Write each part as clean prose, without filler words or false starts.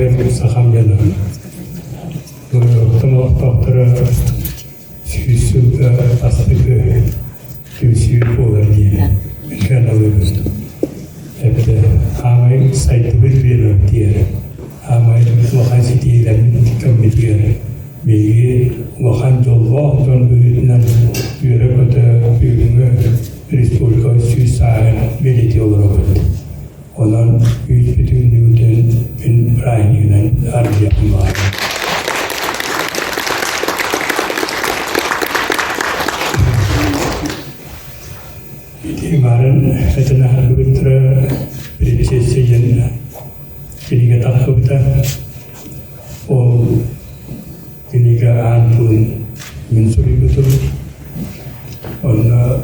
Ханыыр сахам дьоно. Оттон олохтоохторо 100 сылга бастакы түмсүү буолар диэн сыаналыыбын. Эбэтэр хаамай сайдыбыт биэрэр хаамай улахан ситиһиилэрбит кэммитигэр биһиги улахан дьоллоох дьон быһыытынан үөрэ-көтө бүгүҥҥү республика 100 сааһын бэлиэтии олоробут. Онон үүт-бүтүннүүтүн күн бырааһынньыгынан арыйыахпын баҕарабын. Ити баарын этэн аһарбыттара Принцесса диэн кинигэ тахсыбыта. Ол кинигэ аан тылын мин суруйбутум. Онно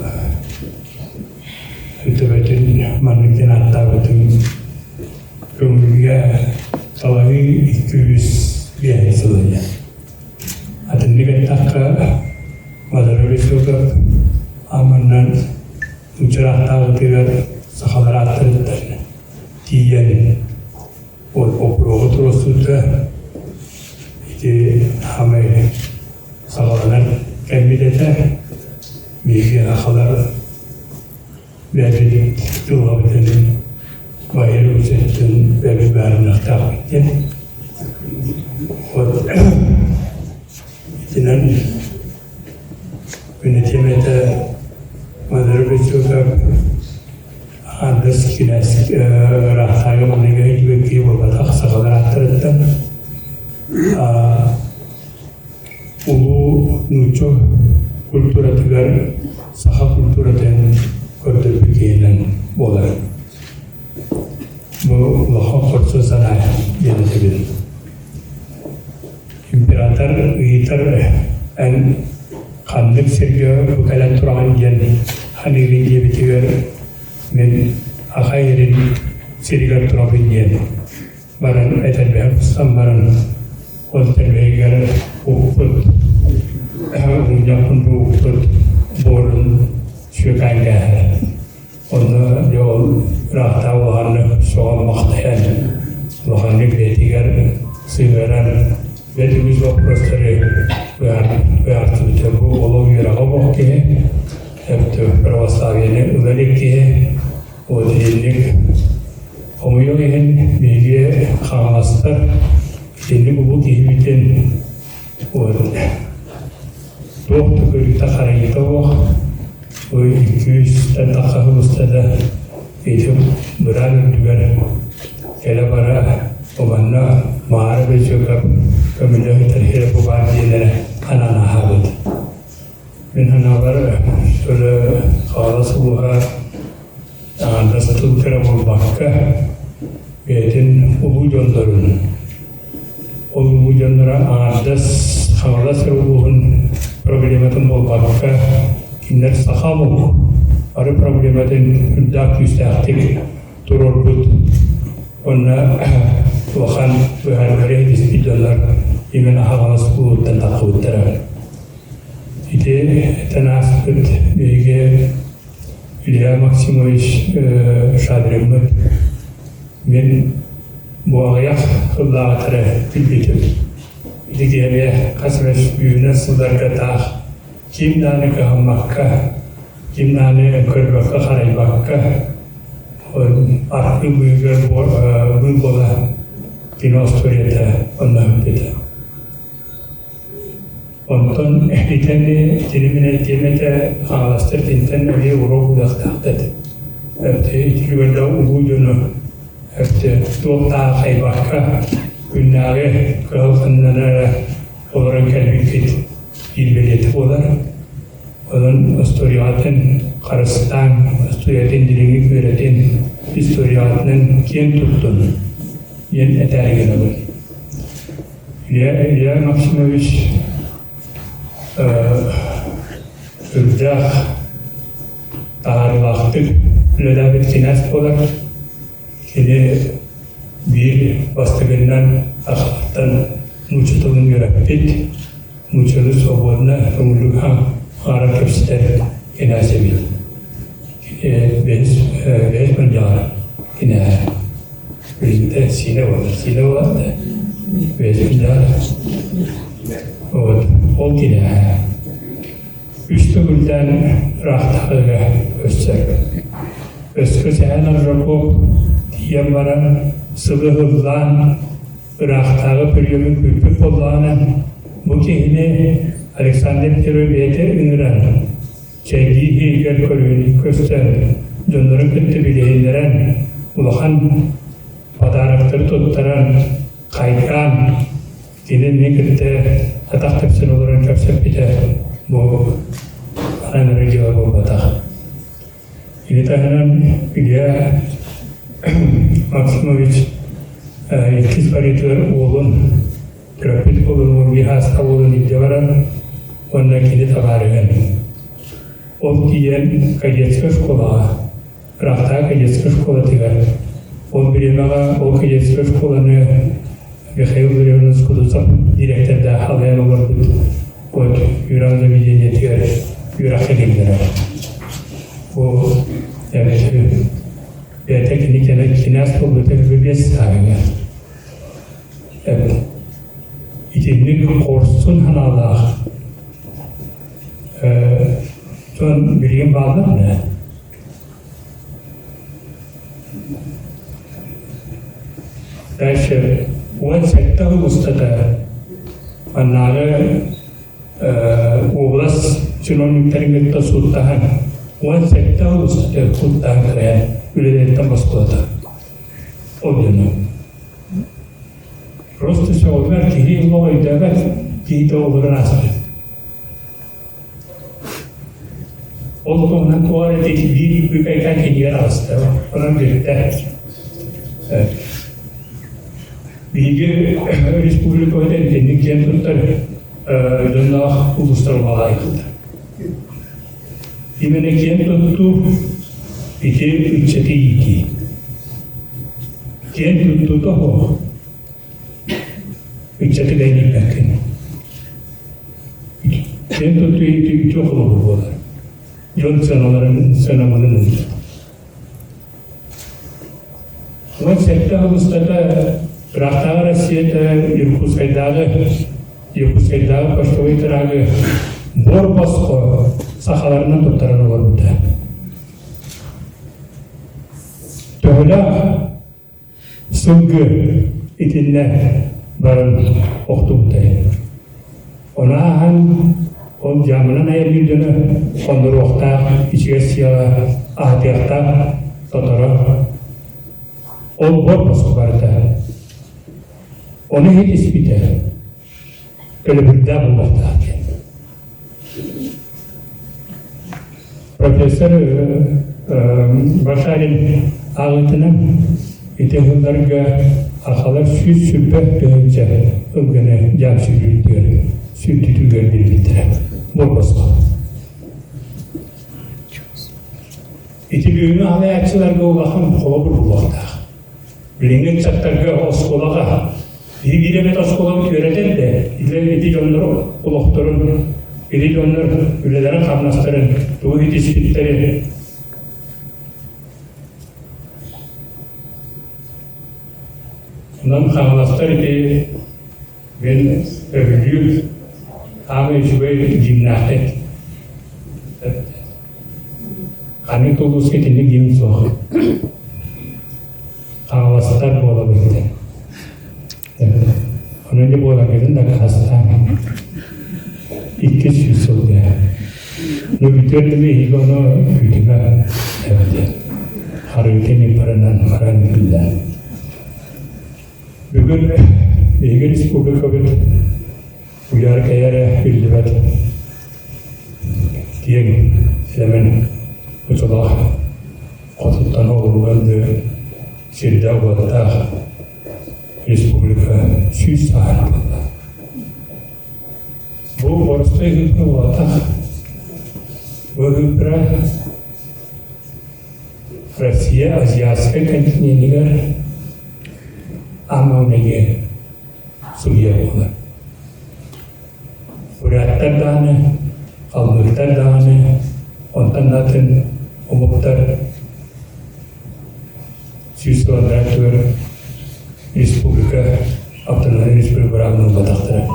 төбөтүн маннык диэн ааттаабытым көҥүлгэ талаһыы 205 сыла диэн. Атыннык эттэххэ, Мадара Высоков аманнан учараахтааҕытыгар сахалар ааттарыттан тиийэн боппуруоһу туруорсубута ити хаамай саҕаланар кэммит этэ. Биһиги сахалар бэйэбит тыллабытын байар үчэттэн бэйэбит баарыныахтаахпыт диэн. Вот итинэн күнэ тиэмэтэ Мадара Высоков Андас кинээс ыраахтааҕы манныгы өйдүбэт киһи буолбатах сахалар ааттарыттан улуу нуучча культуратыгар саха культуратын көрдөрбүт киһинэн буолар. Бу улахан хорсун санаа диэн этэбин. Император ыйытар эн ханнык сиргэ бу кэлэн тураҕын диэн ханыыгын диэбитигэр мин Аха ирин сиригэр турабын диэн баран этэрбэһэ устан баран ол тэрбэһигэр укпут мунньахпын бу укпут буорун сүөкээн кээһэр. Онно дьэ ол ыраахтааҕы улаханнык сөҕөн-махтайан, улаханнык бэйэтигэр сыһыаран бэрт үгүс боппуруостары быһаартыбыта. Бу олох үөрэҕэ олох киһи, православиены ыла илик киһи, вот итинник хомойуох иһин биһиги хаҥаластар итинник улуу киһибитин вот туох да көрүүтэ-харайыыта суох 200-тэн тахса сыл устата ити быраан үрдүгэр кэлэ-бара манна Маара Бөчүөкэп көмөлөһүтэр сирэ бу баар диэн эрэ анаан аһаабыт. Мин санаабар, өлө Хаҥалас улууһа аҥардас тыл кэрэ буолбакка, бэйэтин улуу дьоннорун, ол улуу дьонноро аҥардас Хаҥалас эрэ улууһун проблематын буолбакка, кинилэр саха омук бары проблематын үрдээх күүстээхтик туруорбут уонна улахан быһаарыылары иһитиспит дьоннор именно Хаҥалас улууһуттан тахсыбыттара. Ити этэн ааспыт биһиги Илья Максимович Шадриммыт мин бу аҕыйах сыллааҕыта эрэ билбитим. Ити киһи хас эмэ сүүһүнэн сылларга таах ким даҕаны кыһаммакка, ким даҕаны көрбөккө-харайбакка архыып быыһыгар быыл буола кино остуоруйата онно бүппүтэ. Онтон итини итини этиэм этэ хаҥаластар итинтэн эмиэ уруок ылыахтаахтар этэ. Итигэрдэ улуу дьону туох да аахайбакка күннээҕи кыһалҕаннан эрэ олорон кэлбиккит диир бэлиэтэ буолар. Онон остуоруйаҕытын харыстааҥ, остуоруйатын дириҥник үөрэтин, историяҕытынан киэн туттун диэн этээри гынабын. Илья Максимович үрдээх таһаарыылаахтык үлэлээбит кинээс буолар. Кини биир бастакыннан сахалартан нуучча тылын үөрэппит, нууччалыы свободно көҥүллүк хаара кэпсэтэр кинээс эбит. Кини бэһис, бэһис мандьаҕар кинээһэ. Билигин Сиинэ буолар. Сиинэ буолар да бэйэтин Вот ол кинээһэ үс төгүлдээн ыраахтааҕыга өссө өскө Сэһэн Аржаков тиийэн баран сылы ыллаан ыраахтааҕы приемун күүппүт буоллаҕына бу киһини Александр Первый бэйэтэ ыҥыран чэйдии иһигэр көрүүнү көрсөн дьоннорун кытта билиһиннэрэн улахан подароктары туттаран хайгаан кини мин кытта атах тэпсэн олорон кэпсэппитэ бу анары дьыала буолбатах. Ити таһынан Илья Максимович иккис барыытыгар уолун төрөппүт уолун уон биир саастаах уолун илдьэ баран уонна кини табаарыһын ол тиийэн кадетскай школаҕа ыраахтааҕы кадетскай школатыгар ол бириэмэҕэ ол кадетскай школаны Михаил Ларионович Кутузов дириэктэрдээх халыйан олорбут вот үөрэх заведениетыгар үөрэххэ киллэрэр. Бу бэйэтэ кини кэнэ кинээс буолбута биэс сааһыгар. Итинник хорсун санаалаах дьон билигин бааллар да Дальше 17 сыл устата маннааҕы область чиновниктарын кытта сууттаһан 17 сыл устата сууттаһан кыайан үлэлэриттэн босхолото. Ол дьону. Просто сөҕүмэр киһи олох өйдөөбөт киһитэ олорон ааспыт. Ол туһунан туох эрэ биир быыкайдаан кинигэ таҕыста. Онон бүттэ. Биһиги республикабыт итинник киэн туттар дьонноох улуустар улаҕайбыт. Именно киэн туттуу ити ыччаты иитии. Киэн туттуута суох ыччаты ииппэккин. Киэн туттуу иитии үтүө холобур буолар. Дьон сыаналарын сыанабылын ылар. 17 сыл устата ыраахтааҕы Россията Иркутскайдааҕы Иркутскайдааҕы почтовай тыраагы буор босхо сахаларынан туттаран олорбута. Төһөлөөх сылгы итиннэ баран охтубутай. Ону ааһан ол дьаамынан айанныыр дьоно хонноруохтаах, ичигэс сыаҕа аһатыахтаах тоторо. Ол буор босхо барыта. Ону иһит испитэ төлөбүрдээх буолуохтаах диэн. Профессор Башарин ааҕыытынан ити сылларга сахалар 120 тыһыынча ылгыны дьаам сүрдүүтүгэр сүрдүүтүгэр биэрбиттэрэ буолбосхо. Ити бүгүҥҥү салайааччыларга улахан холобур буолуохтаах. Билиҥҥи ыччаттарга оскуолаҕа биһиги биир эмит оскуолабыт үөрэтэр да ити дьоннор олохторун, ити дьоннор үлэлэрин-хамнастарын тугу ситиспиттэрин Онон хаҥаластар ити мин өбүлүүр аамай үчүгэй гимнастик Ханнык да улууска итинник гимн суох. Хаҥаластар буолабыт Онон дьэ буоларгытын дакаастаан 200 сылга. Ну бүтүөр дылы эһиги ону күүтүмэ эбэтэ. Харыытын баранан баран биллэн. Бүгүн биһиги республикабыт уйар кэйэрэ биллибэт киэҥ сэмэн хочолоох хотуттан олугар да сирдээх-уоттаах республика 100 сааһын буолла. Бу боростой ыһыахха буолбатах. Бу ыһыахтара Россия азиатскай континенигэр аан судья буолар. Буряттар даҕаны, калмыктар даҕаны, онтон да атын омуктар 100 сыллар түгэр. республика автономнай республика быраабын ылбатахтара.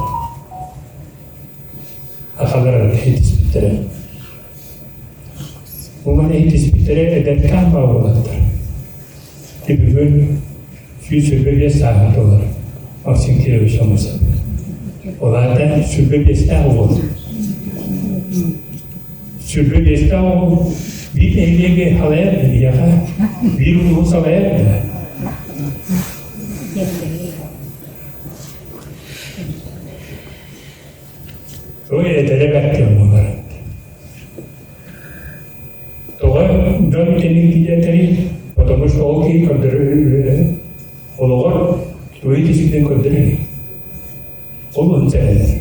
Сахалар иһитиспиттэрэ. Бу маны иһитиспиттэрэ эдэркээн баҕалаахтар. Бүгүн 125 сааһын толор Максим Кирович Амосов. Ол аата 125-тээх уол. 125-тээх уол биир нэһилиэги халайар биһиэхэ, биир улууһу салайар да. Ой, этэрэ бэрт диэн буолар. Тоҕо дьон итинник диэтэрий? Потому что ол киһи көрдөрөр олоҕор тугу киситин көрдөрөр. Ол он сэрэнэр.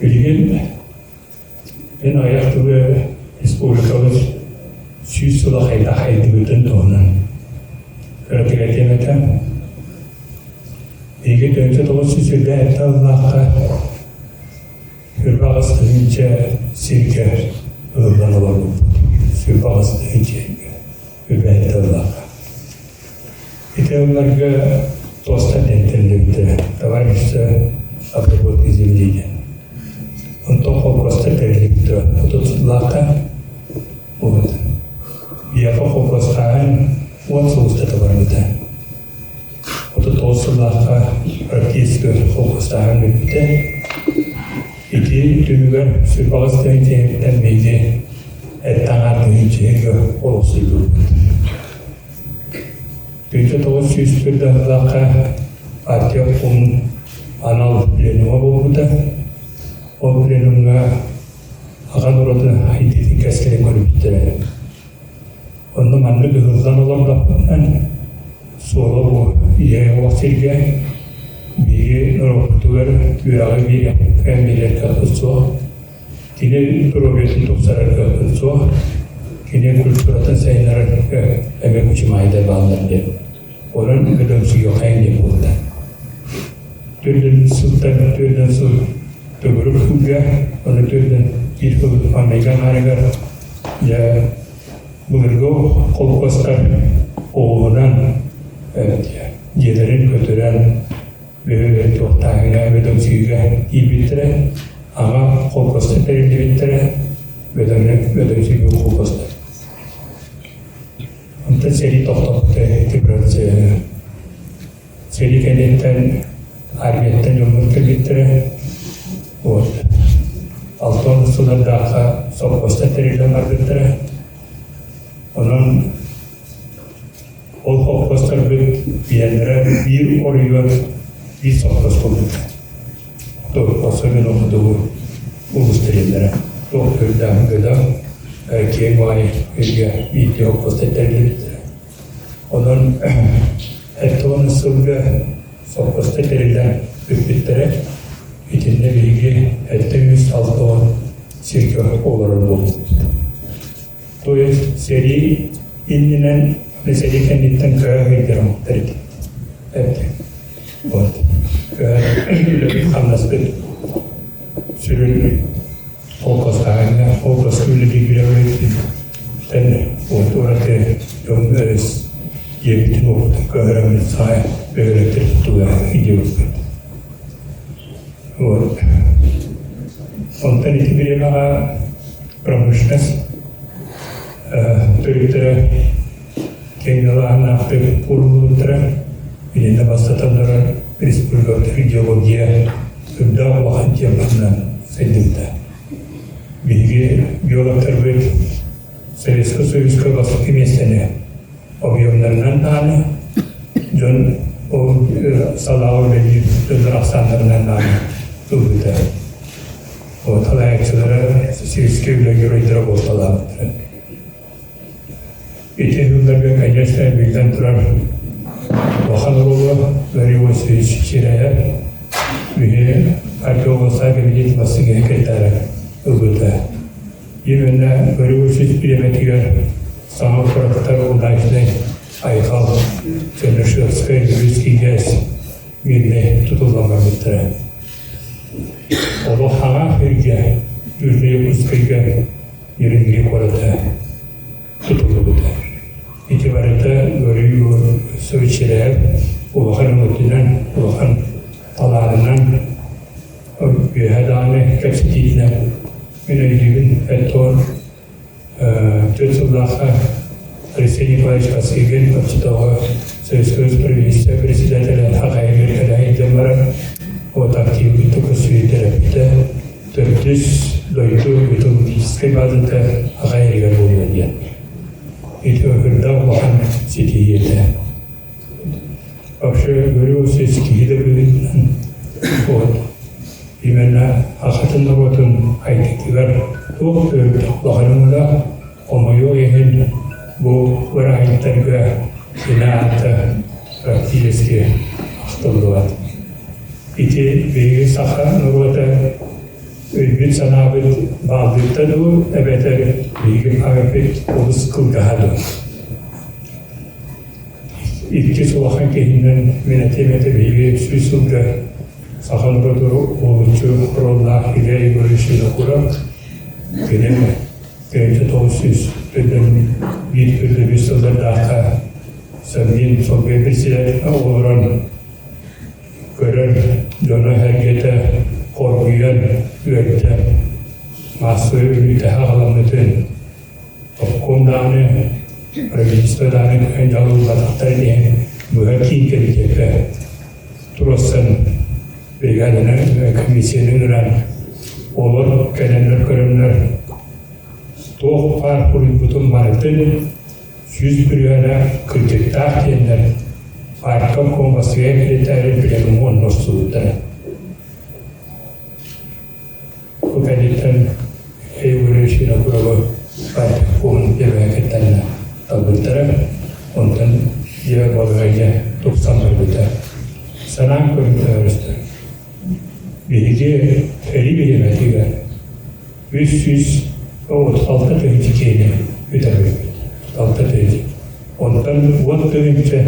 Билигин Мин айах тылы республикабыт 100 сыла хайдах хайдыбытын туһунан кыратык этиэм этэ. Биһиги 1997 сыллаахха 28 тыһыынча сиргэ ылыллан олорбуппут. 28 тыһыынча сиргэ сыллаахха. Ити ылларга туостан тэнтэллибитэ, товарищество обработки земли диэн. Онтон холкуостар тэриллибитэ 30 сыллаахха. Вот. Биһиэхэ холкуостааһын 10 сыл устата барбыта. 39 сыллаахха практически холкуостааһын бүппүтэ. Ити түмүгэр 108 тыһыынча биһиги 7,5 тыһыынча олохсуйбуппут. 1901 сыллаахха партия обкомун анал пленума буолбута. Ол пленумҥа аҕа норуотун айдыытын кэскилин көрбүттэрэ. Онно маннык ыһыллан олордохпутунан суола бу ийэ олох сиргэ биһиги норуоппутугар үөрэҕи биэриэххэ биэрэр кыахпыт суох. Кини доруобуйатын тупсарар кыахпыт суох. Кини культуратын сайыннарарга эмиэ кучумаайдар бааллар диэн. Онон бөдөҥсүйүөххэйиҥ диэн буолла. Төрдүн сылтан төрдүн сыл төгүрүк сылга, ону төрдүн биир сыл маҥнайгы аҥаарыгар дьэ былыргы холкуостар оҕуһунан дьиэлэрин көтүрэн бөһүөлэк туохтааһыҥҥа бөдөҥсүйүүгэ киирбиттэрэ, аҕа холкуостар тэриллибиттэрэ, бөдөҥсүйүү холкуостар. Онтон сэрии тохтоппута ити процеһы. Сэрии кэнниттэн армияттан дьоммут кэлбиттэрэ. Вот. 60 сыллардаахха совхозтар тэриллэн барбыттара. Онон ол холкуостарбыт биһиэннэрэ биир оройуон биир совхоз буолбута. Особенно хотугу улуус тэриллэрэ. Туох көрдөөх бөдөҥ, киэҥ баҕайы сиргэ биирдии холкуостар тэриллибиттэрэ. Онон 70 сылга совхозтар тэриллэн бүппүттэрэ. Итиннэ биһиги 760 сиргэ олорор буолбуппут. То есть сэрии иннинэн сэрии кэнниттэн көһө сылдьар омуктар этибит. Эбит. Вот. Үлэбит хамнаспыт сүрүн холкуостааһыҥҥа холкуоска үлэлиир үлэбититтэн вот ураты дьон дьиэбитин уоппутун көһөрөммүт саҕа бөһүөлэктэр туга идиоппут. Вот. Онтон ити бириэмэҕэ промышленность төрүттэрэ киэҥ далааһыннаахтык ууруллубуттара. Итиннэ бастатан туран республикабыт геология үрдээх улахан тематынан сайдыбыта. Биһиги геологтарбыт Советскай Союзка бастакы миэстэни объемнарынан даҕаны, дьон ол салааҕа үлэлиир дьоннор ахсааннарынан даҕаны ылбыта. Вот салайааччылара сельскэй үлэ геройдара буолталаабыттара. Ити сылларга, конечно, биллэн турар, улахан оруолу Валерий Васильевич Чиряев биһи археологтар кабинет бастыҥ секретара ылбыта. Именно Валерий Васильевич бириэмэтигэр саҥа куораттар удачный Айхал, Чернышевскай, Вилюйский ГЭС мирнэй тутуллан барбыттара. Олох хаҥа сиргэ, Южный Якутскайга Нерюнгри куората. Борисович Чиряев улахан өҥөтүнэн, улахан талаанынан, үөһэ даҕаны кэпсэтиитинэн мин өйдүүбүн эттон 4 сыллаахха Алексей Николаевич Косыгин оччотооҕу Советское правительство председателэ Хахайыгар кэлэ сылдьан баран вот активнытык көрсүбүттэрэ төрдүс дойду металлургическай базата Хахайыгар буолуо диэн. Ити үрдээх улахан ситиһии этэ. Вообще говорю, ситиһии да быһыытынан вот именно сахатын норуотун айдытыгар туох да улахан өҥөлөөх хомойуох иһин бу бырааһынньыктарга кини аата практически ахтыллыбат. Ити биһиги саха норуота өйбүт-санаабыт баалдыытта дуу, эбэтэр биһиги памятпыт олус кылгаһа дуу. Иккис улахан киһинэн мин этиэм этэ биһиги 100 сылга саха норуотугар уһулуччу оруоллаах Илья Егорович Винокуров кини 1901 сыллардаахха Совмин солбуйа председатель олорон көрөр дьоно-сэргэтэ хоргуйан үөрдэ маассабай өлүүтэ аҕаламмытын обком даҕаны правительство даҕаны дьалыллыбатахтарын иһин быһа киин кэмитиэккэ туруорсан бригаданан комиссияны ыҥыран олор кэлэннэр көрөннөр туох баар суруйбутун барытын 100% кырдьыктаах диэннэр партком Москве секретарь пленуму оннорсубуттара. Бу кэнниттэн Егорович Винокуровы партком дьэбэһэ талбыттара. Онтон дьиэ балаһыанньа тупсан барбыта. Санаан көрүҥ Биһиги сэрии бириэмэтигэр 336 тыһыынча киһини бүтэрбиппит. Алта тыһыынча. Онтон 10 тыһыынча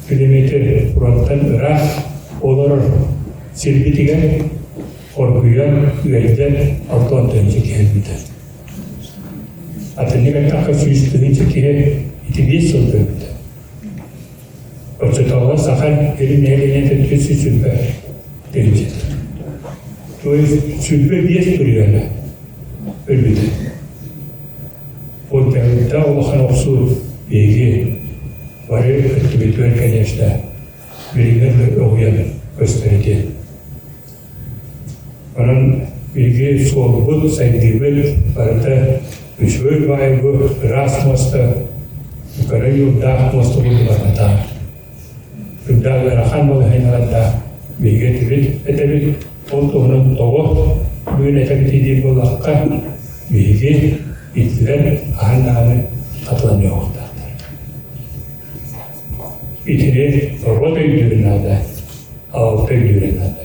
километр фронтан ыраах олорор сирбитигэр хоргуйан, ыалдьан 60 тыһыынча киһи өлбүтэ. Атыннык эттэххэ 100 тыһыынча киһи ити 5 сылга өлбүтэ. Оччотооҕу саха илин нэһилиэнньэтин 320 тыһыынчата. То есть 25 бырыһыана өлбүтэ. Ол кэмҥэ улахан охсуу биһиги бары өттүбүтүгэр, конечно, билиҥҥэ өҕүйэн көстөр ити. Онон биһиги суолбут, сайдыыбыт барыта үчүгэй баайбы ыраас муоста, кыра юрдаах муоста булбатах. Үрдээх ыарахан балаһыанньалардаах биһиги этибит, этэбит, ол туһунан тоҕо бүгүн этэбит диир буоллахха, биһиги итилэр хаһан даҕаны хатыланыахтаахтар. Итини норуот өйдүүрүн наада, аҕалта өйдүүрүн наада.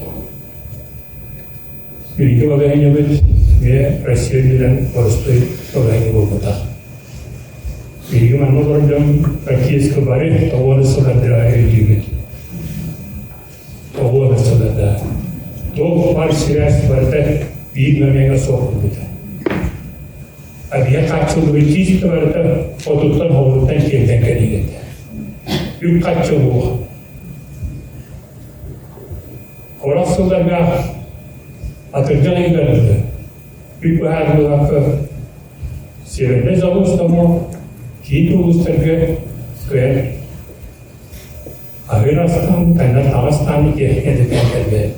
Биһиги балаһыанньабыт эмиэ Россия үрдүнэн боростуой балаһыанньа буолбатах. Биһиги манна олорор дьон практически бары тоҕуона сылларга өйдүүбүт. Тоҕуона сылларда. Туох баар связь барыта биир момеҥҥа суох буолбута. Авиа хааччыллыбыт чисто барыта отуттан хоҕуруттан киэрдэн кэлиитэ. Үп харчы суох. Орох сылларга атырдьах ыйыгар дылы үп быһаарыылаахха Севернай Залустамо киин улуустарга кыайан аһыыр астаан, таҥнар таҕастаан тиэхиньикэтин кэлбэт.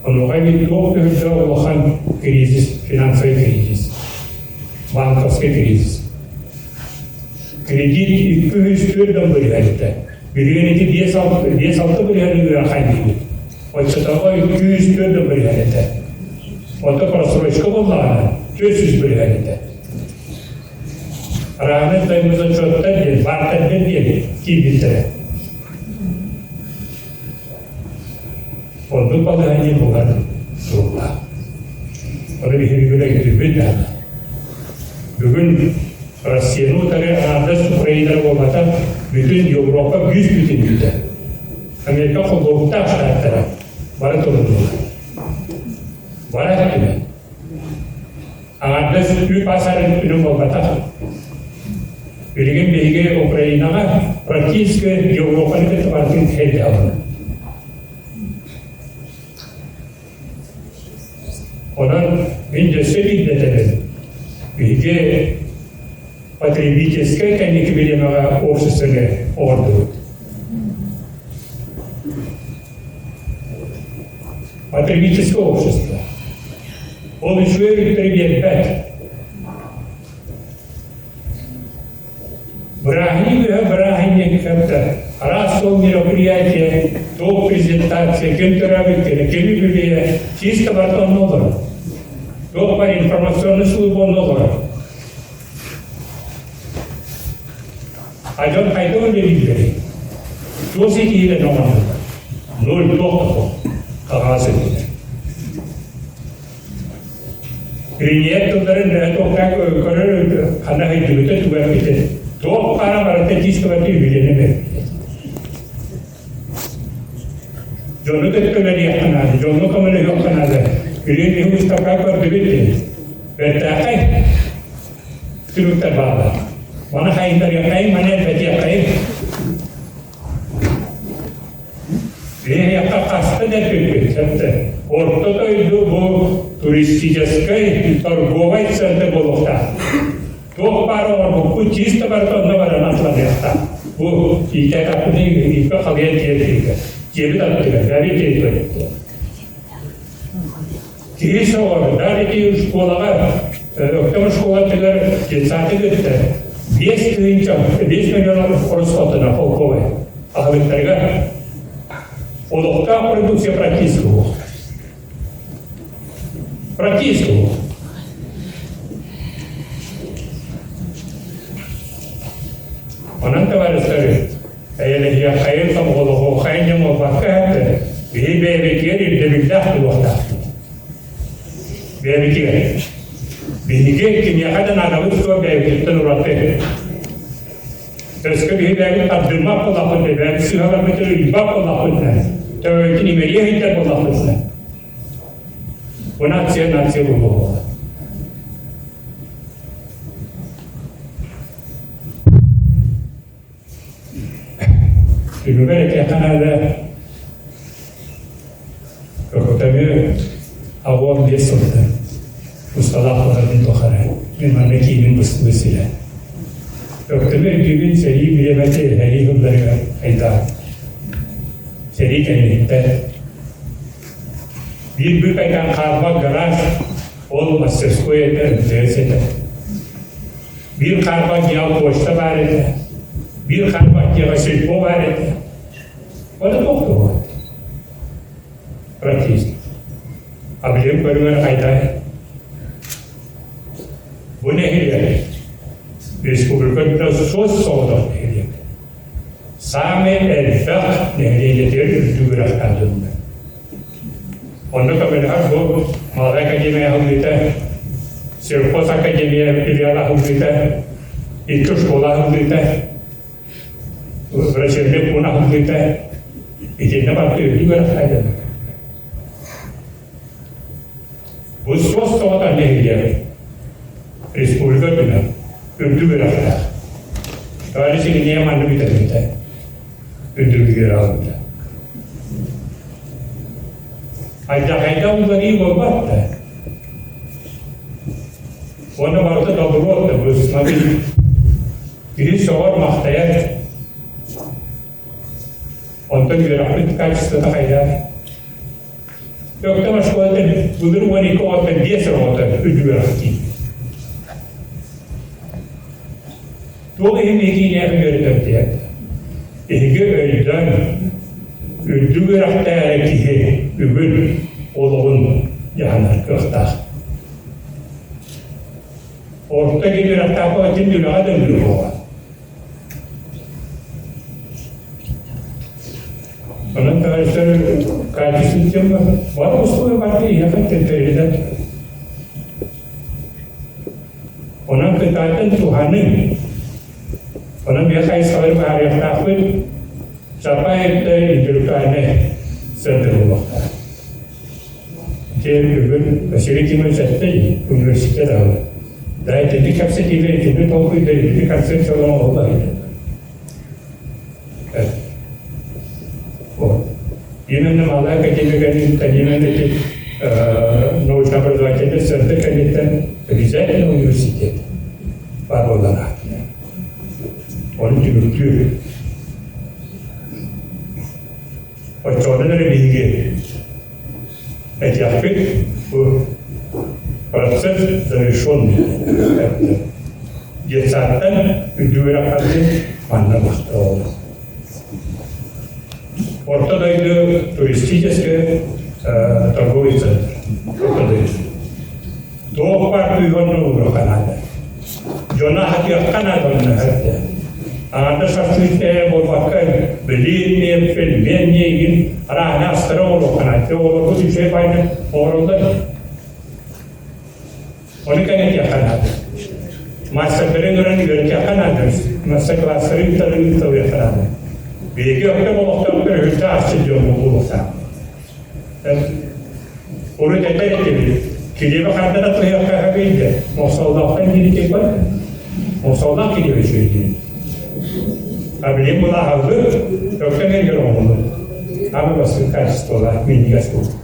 Онуоха эбии туох төһүллэ улахан кризис, финансовый кризис, банковский кризис. Кредит 204 бырыһыан этэ. Билигин ити 5-6 бырыһыан ыарахан диибит. Оччотооҕу 204 бырыһыан этэ. Онто просрочка буоллаҕына 400 бырыһыан этэ. Раны взаимозачеттар диэн, бартердар диэн киирбиттэрэ. Оннук балаһыанньа буолар суоллаах. Ону биһиги бүгүн өйдүүбүт даҕаны. Бүгүн Россияны утары аҥаардас Украина буолбатах, бүтүн Европа бүүс бүтүннүүтэ. Америка холбоһуктаах штаттара бары туруннулар. Бары өттүнэн. Аҥаардас үп асарын үнүн буолбатах. Билигин биһиги Украинаҕа практически Европаны кытта барытын тэйдэҕин. Онон мин өссө биирдэтэбин. Биһиги потребительскай кэнники бириэмэҕэ обществоны оҥордубут. Потребительское общество. Ол үчүгэй өрүттэри биэрбэт. Бырааһынньык үһэ бырааһынньык кытта араас суол мероприятие, туох презентация, ким төрөөбүт кини, кими билиэ, чисто барыта онно олорор. Туох бар информационный служба онно олорор. А дьон хайдах үлэлииллэрий? Туох ситиһиилэрин оҥордулар? Ноль туох да суох. Хаҕаас өттүнэн. Премьер тылларын туохтаах көрөр ханна хайдыбыта тугар битэ. Туох баара барыта тиис кыбаты үбүлэнэ бэрбитэ. Дьону кытта үлэлиэххэ наада, дьоҥҥо көмөлөһүөххэ наада. Билигин биһи выставка көрдүбүт дии. Бэртээхэй түмүктэр бааллар. Маны хайыннарыаххайын, маны элбэтиэххэйин. Биһиэхэ хаста да эппиппит, сөптө. Орто дойду бу туристическай торговай центр буолуохтаах. Туох баар оҥорбуппут чисто барыта онно баран атыланыахтаах. Бу иитэ-таппыны ииппэ халыйан тиэрдиигэ. Дьиэбит аттыгар, бэри территория. Киһи сөҕөр, даже ити школаҕа, Өктөм школатыгар детсады кытта 5 тыһыынча, 5 миллион ороскуотuna холковай аһылыктарыгар олохтоох продукция практически суох. Практически суох. Онон товарищтары, эйэлэһиэххэйин, сомоҕолоһуоххайын диэн буолбакка эһэттэр, биһи бэйэбитигэр ирдэбиллээх буолуохтаахпыт. Бэйэбитигэр. Биһиги кимиэхэ да наадабыт суох бэйэбититтэн ураты. Өскө биһи бэйэбит тардыммат буоллахпытына, бэйэбит сыыһаларбытын ыйбат буоллахпытына, төбөбүтүн имэрийэ сылдьар буоллахпытына, бу нация нация буолуоҕа. Түмүгэр этиэххэ наада, Көкөтөмү 85 сылтан усталаах буоларын тухары мин манна киинин быстыбыт сирэ. Өктөмү өйдүүбүн сэрии бириэмэтэ сэрии сылларыгар айдаан. Сэрии кэнниттэн биир бүк айдаан хаалбат гараж ол мастерской этэ, МТС этэ. Биир хаарбах дьиэҕэ почта баар этэ. Биир хаарбах дьиэҕэ сельпо баар этэ. Оны туох туһугар? Практически. А билим көрүҥэр хайдай? Бу нэһилиэк республика сос соҕотох нэһилиэк. Саамай элбэх нэһилиэнньэтигэр үрдүк үөрэхтээх дьоннор. Онно көмөлөһөр бу Малай академия аһыллыыта, Сельхоз академия филиал аһыллыыта, икки школа аһыллыыта, врачебный пуун аһыллыыта итиннэ барыта үрдүк үөрэх хайданар. Бу суос тоҕото нэһилиэк республика үрдүнэн үрдүк үөрэхтээх. Товарищ Илья манна бүтэрбитэ. Үрдүк үөрэх ылбыта. Айдахайда уларыы буолбат да. Уонна барыта добро да бу смотри. Киһи сөҕөр-махтайар. Онтон үөрэхпит качествота хайдах? Өктөм оскуолатын былыр 12 оҕоттон 5 оҕото үрдүк үөрэх киирбит. Туох иһин эһиги үөрэтэр диэн? Эһиги өйдөөн, үрдүк үөрэхтээх киһи бүгүн олоҕун дьаһанар кыахтаах. Орто киһи үөрэхтээх буолан үлэҕэ да өлүө буолар. Онон товарищтар качественный тема бар условия бар иһэхэ тэтэрилэр. Онон кытаатан туһаныҥ. Онон биһи хайысхалары быһаарыахтаахпыт. Сапа өттө интеллектуальнай центр буолуохтаах. Ити бүгүн Василий Тимович эттэй университет аҕала. Да итинник кэпсэтиилэр, итинник толкуйдар, итинник концепциялар оҥоһуллар Вот. Именно малая академия кэнниттэн, именно эти научно-образовательный центр кэнниттэн обязательно университет бар буоллар Оны түмүктүүр. Оччоҕуна эрэ биһиги этиэхпит бу процесс завершенный детсадтан үрдүк үөрэххэ манна махтал. Орто дойду туристический торговый центр. Орто дойду. Туох баар күүһүн ууруохха наада. Дьоно аһатыахха наада онно эрдэ. Аҥардас харчы буолбакка, билиин, пельмень игин арааһына астара оҥоруохха наада. Оҕолорбут үчүгэй баайны оҥороллор. Ону кэҥэтиэххэ наада. Маастардары ыҥыран үөрэтиэххэ наада. Мастер-класстары ыыталыахха наада. Биһиги өктөм олохтоохтор үһүнчэ асчыт дьон буолуохтаах. Урут этэр этибит, килиэби ханна да туһуйахха сөбүй Мохсоолоохтон диэри бар. Мохсоолоох килиэби үчүгэй диэн. А билигин булааһаллыт, өктөн эргэр оҥоһуллут. Ама бастыҥ качестволаах минньигэс буолбут.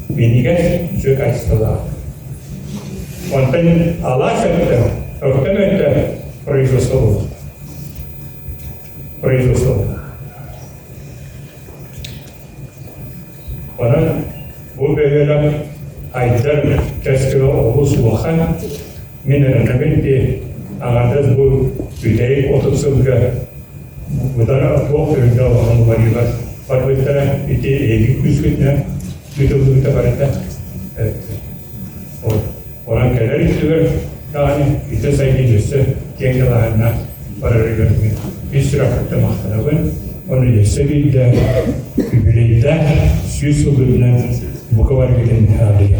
Минньигэс үчүгэй качестволаах. Онтон алаас өттө, өктөн өттө производство буолуохтаах. Производство. Онон бу бөһүөлэк айдар кэскилэ олус улахан. Мин эрэнэбин ди аҥардас бу бүтэһик 30 сылга быдан туох үрдэ улахан уларыылар барбыттара ити эһиги күүскүтүнэн ыытыллыбыта барыта. Онон кэлэр өттүгэр даҕаны ити сайдыы өссө киэҥ далааһыннаах барарыгар мин ис сүрэхпиттэн махтанабын. Ону өссө биирдэ үбүлүөйдээх 100 сыл үрдүнэн бука барыгытын аҕыйа.